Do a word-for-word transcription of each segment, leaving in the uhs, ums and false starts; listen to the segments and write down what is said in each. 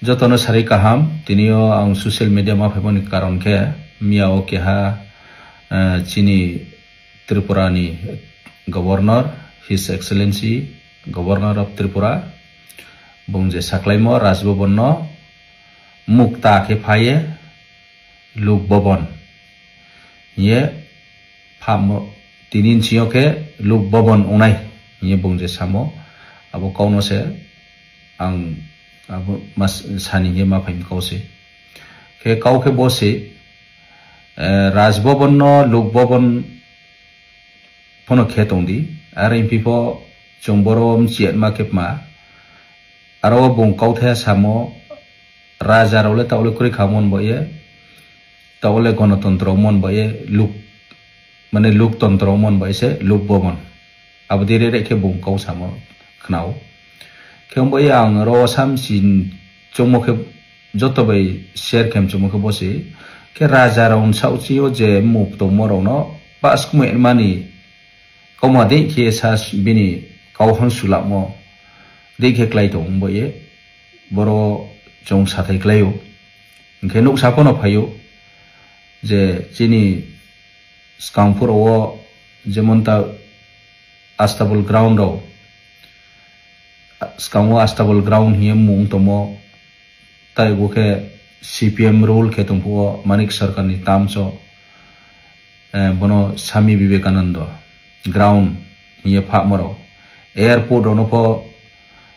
Jotono sari kaham, tinio ang social media ma phaimani karon khe, miya o keha, eh, chini Tripura ni Governor, His Excellency Governor of Tripura, bung je saklaimo Raj Bhavan no mukta khe phaye Lok Bhavan ye phamo tini nchio khe Lok Bhavan ongnai ye bung je samo, abo kauno se ang abo mas sani ye ma phaim kau se. Khe kau khe bo se, eh, Raj Bhavan no Lok Bhavan phono khe tong di. Ar empi pho chwng boro mchiyat ma khe ma. Aro bung kauthaya samo, raja rok le taole kwrwi kha mon bo ye, taole gonotontro mon bo ye, luk, mane luktontro mon bo ye se Lok Bhavan. Abo de re re khe bung kau samo khnao. Khe bo ye ang ro sam sin chongmo khe joto bai share khem chongmo khe bo se. Khe raja rok sao chi o je muk tongmo rok no pas kmui mani Kauma de khe sa bini kau han sulamo de khe klai tong bo ye, boro chwng sathai klai o. Hwnkhe nuksa phano phai o je chini swkang phuru o jemon ta Astabul ground rok, swkang o Astabul ground hiye mung tomo, tai bo khe C P M rule khe tongphuo Manik Sarkar ni tamso, eh, bono Swami Vivekananda ground hiye phamo rok, airport rokno pho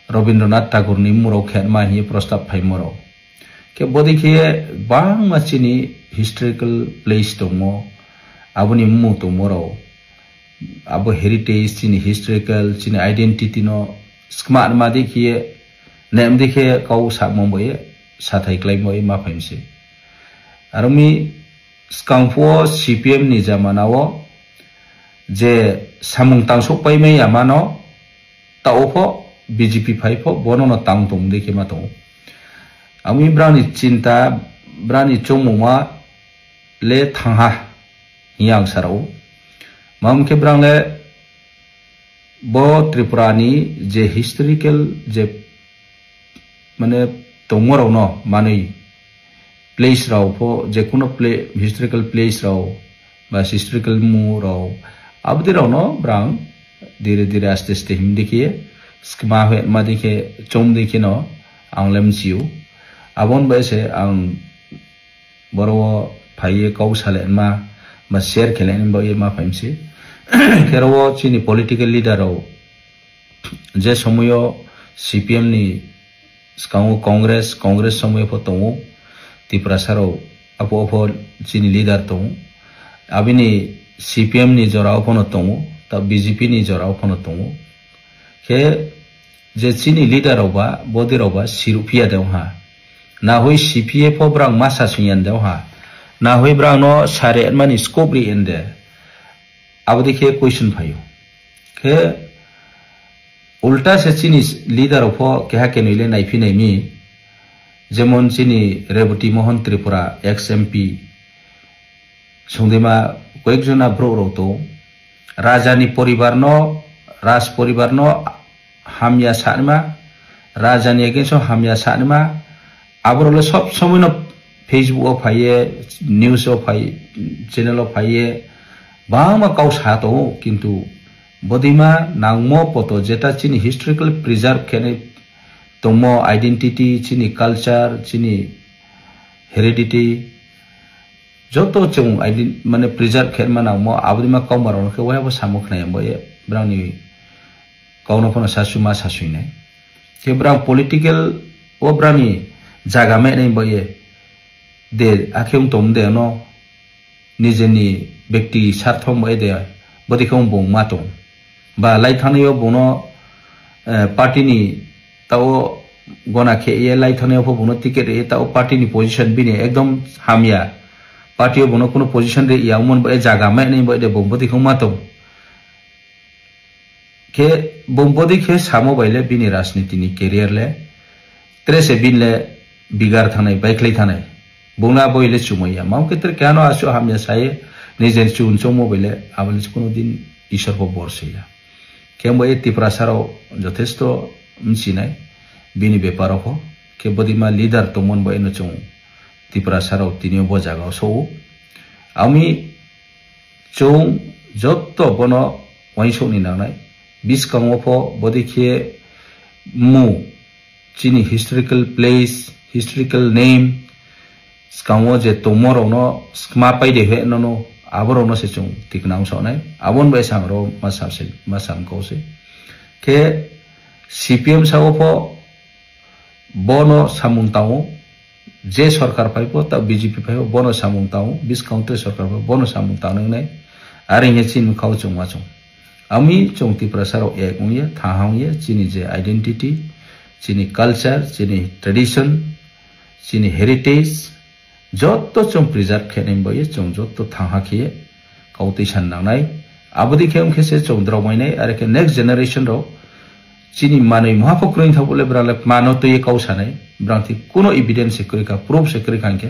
Rabindranath Tagore ni murok khenma hiye prostab phaimo rok. Khe bodi khe bangma chini historical place tongo, aboni mung tongmo rok, abo heritage, chini historical, chini identity no swkma ma di khe, nem di khe kau sakmo bo ye, sathai klai bo ye ma phaimse. Aro mi swkang phuo C P M ni jamana o je samung tangsok pai mai ya mano, ta o pho B J P phai pho bono no tang tong di khe ma tongo. Ami brani chinta, brani chongmung ma le thangha hiya ang sarao. Mam khe brang le bo Tripura ni je historical je mane tongmo rok no manwi place rok pho je kuno pla-, historical place rok ba historical mu rok abdi rok no brang dire dire aste aste him dikhe skma hwe ma dikhe chom dikhe no ang lem chiu abon bai se ang Boro phaiye kau sale ma, ma share khele ni bagwi ma phaimsi. Khe oro chini political leader rok je somoyo C P M ni swkango Congress, Congress somoyo pho tongo, Tiprasa rok apo apo chini leader tongo. Abini C P M ni jora o phono tongo, ta B J P ni jora o phono tongo. Khe je chini leader rok ba, body rok ba, siruk phiya de wngha. Nahoi C P F o brang masa sungyan de wngha. Nahoi brang no sare mani scope ri ende. Abodi khe question phaio. Khe ulta se chini leader rok pho keha kenoi le naiphi naimi. Jemon chini Reboti Mohan Tripura, ex M P, Songdima koyekjona borok rok tongo. Raja ni poribar no, Raj poribar no hamya sanima, raja ni against o hamya sanima, aborok le sob somoi no Facebook o phaiye, news o phai, channel o phaiye, bangma kau sa tongo, kintu bodima nangmo poto jeta chini historical preserve khenai tongmo identity, chini culture, chini heredity, joto chwng ident-, mane preserve khe ma nangmo, aboni ma kauma rok khe waiha bo samo khna ya bo ye, brang ni kau no phano sasu ma sasu nai. Khe brang political o brang ni jaga me nai bo ye, de akhe wng tong de no, nijeni bekti sartho mo ede, bodi khe bung ma tong. Ba lai thangnaio bungno, eh, party ni tao gona khe ye lai thangnaio pho bungno ticket ye tao party ni position bini ekdom hamya. Party o bungno kuno position ri ya umon bo e jaga mai nai bo ede bung bodi khe ma tong. Khe bung bodi khe samo bai le bini rajniti ni career le, tre se bin le bigar thanai, baikhlai thanai. Bung le abo ile chumui ya. Mao khe tre kano asu hamya saye, nijer chun chomo bai le, abo le kuno din Ishwar bo bor se ya. Khe bo e Tiprasa rok jothesto mchinai, bini bepar o pho. Khe bodima leader tongmani bo eno chwng Tiprasa rok tini bo jaga o so o. Ami chwng jotto bono uaingsukni nangnai. Bwskango pho bodi khe mu chini historical place, historical name, swkango je tongmo rokno swkma paide he nono aborokno se chwng tikna wng sonai. Aboni bai sang ro ma sam se, ma sam kau se. Khe C P M sao pho bono samung tango, je sorkar phai pho ta B J P phai pho bono samung tango, bwskango tei sorkar phai bono samung tangnai. Are hingye chini khao chwng ma chwng. Ami chwng Tiprasa rok ek wngye, thaha wngye, chini je identity, chini culture, chini tradition, chini heritage, jotto chwng preserve khenai bai chwng jotto thangha khe kautwi san nangnai. Abodi khe wngkhe se chwng drop mainai, are khe next generation rok chini manwi muha pho kwrwng thang bole brang le mano twi kau sanai, brang thi kuno evidence se kwrwi kha, proof se kwrwi kha hwnkhe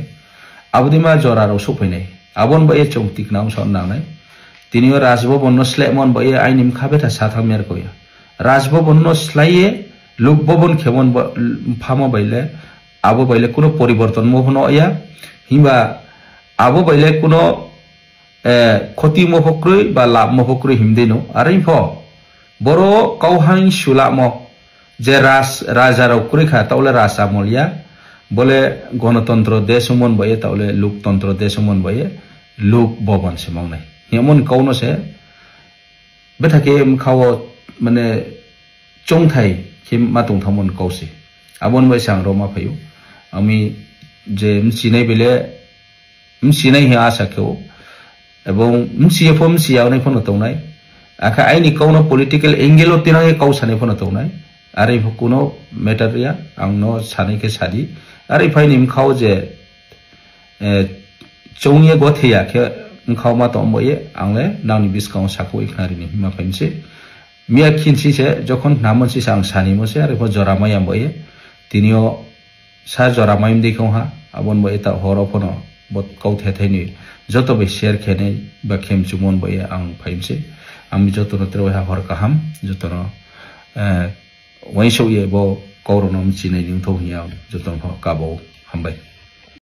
abodi ma jora rok suk phainai. Abon bai chwng tikna wng son nangnai. Tini o Raj Bhavan no slehmon bai aini mkha betha satham mer koya. Raj Bhavan no slaiye Lok Bhavan khemon ba, phama bai le abo bai le kuno poriborton mo phano ya, himba abo bai le kuno, eh, khoti mo pho kwrwi ba lab mo pho kwrwi himdino. Are pho boro kauhang sulamo je ras-, raja rok kwrwi kha, taule ras amol ya, bole gonotontro desh mon bai, taule loktontro desh mon bai, Lok Bhavan se mangnai. Hemon kauno se bethake mkha o mane chongthai khe ma tongthangmani kau se. Aboni bai se ang roma phaio. Ami je mchinai bele, mchinai he asa khe o. Ebong mchiya pho mchiya onai phano tongnai. Akha aini kau no political angle o tinang kau sanai phano tongnai. Are pho kuno matter ya, ang no sanai khe sadi. Are phaini mkha o je, eh, chongye gotheya khe mkha o ma tong bo ye, ang le nangni bwskango sakoi khna rini hima phaimse. Miya khinsi se, jokhon hwnamon si se ang sanimo se, are pho jora maya bo ye. Tini o sa jora mayim de khong ha, abon bo eta horo phono bo kau the thai ni joto bai share khenai ba khem chumon bo ye ang phaimse. Ami joto no tre ha hor kaham, joto no, eh, waisok ye bo kau rok no mchinai ni wngthok hiya joto no kabo hambai.